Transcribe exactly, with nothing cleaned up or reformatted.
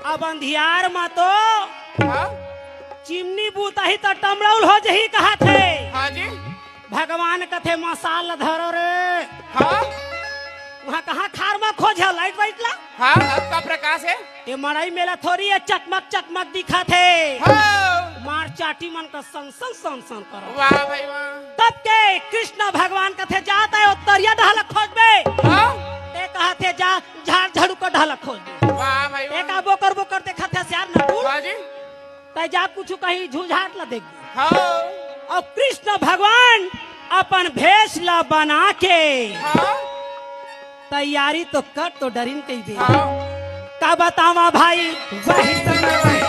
अब अंधियार म तो हाँ? चिमनी बूताही त टमड़ौल हो जही कहत हे। हाँ जी। भगवान कथे मसाल धरो रे। हाँ? वहाँ कहाँ खार म खोज हे लाइट वाइट ला? हाँ, अब का प्रकाश हे? ये मड़ई मेला थोरी हे, चकमक चकमक दिखत हे। हाँ। मार चाटी मन का सन सन सन सन करो। वाह भाई वाह। तब के कृष्ण भगवान कथे जात हे उत्तरिया डहल खोजबे। हाँ? ते कहत हे जा झाड़ झड़ू का डहल खोजबे। वाह भाई ते वाह। का बोकर बोकर देखत हे सियार नकुल। हाँ जी। तै जा कुछु कहीं झूझाट ला देख। हाँ। अउ कृष्ण भगवान अपन भेष ला बना के हाँ। तैयारी तो कर तो डरिन कहिबे। हाँ। का बतावा भाई, वही समय वही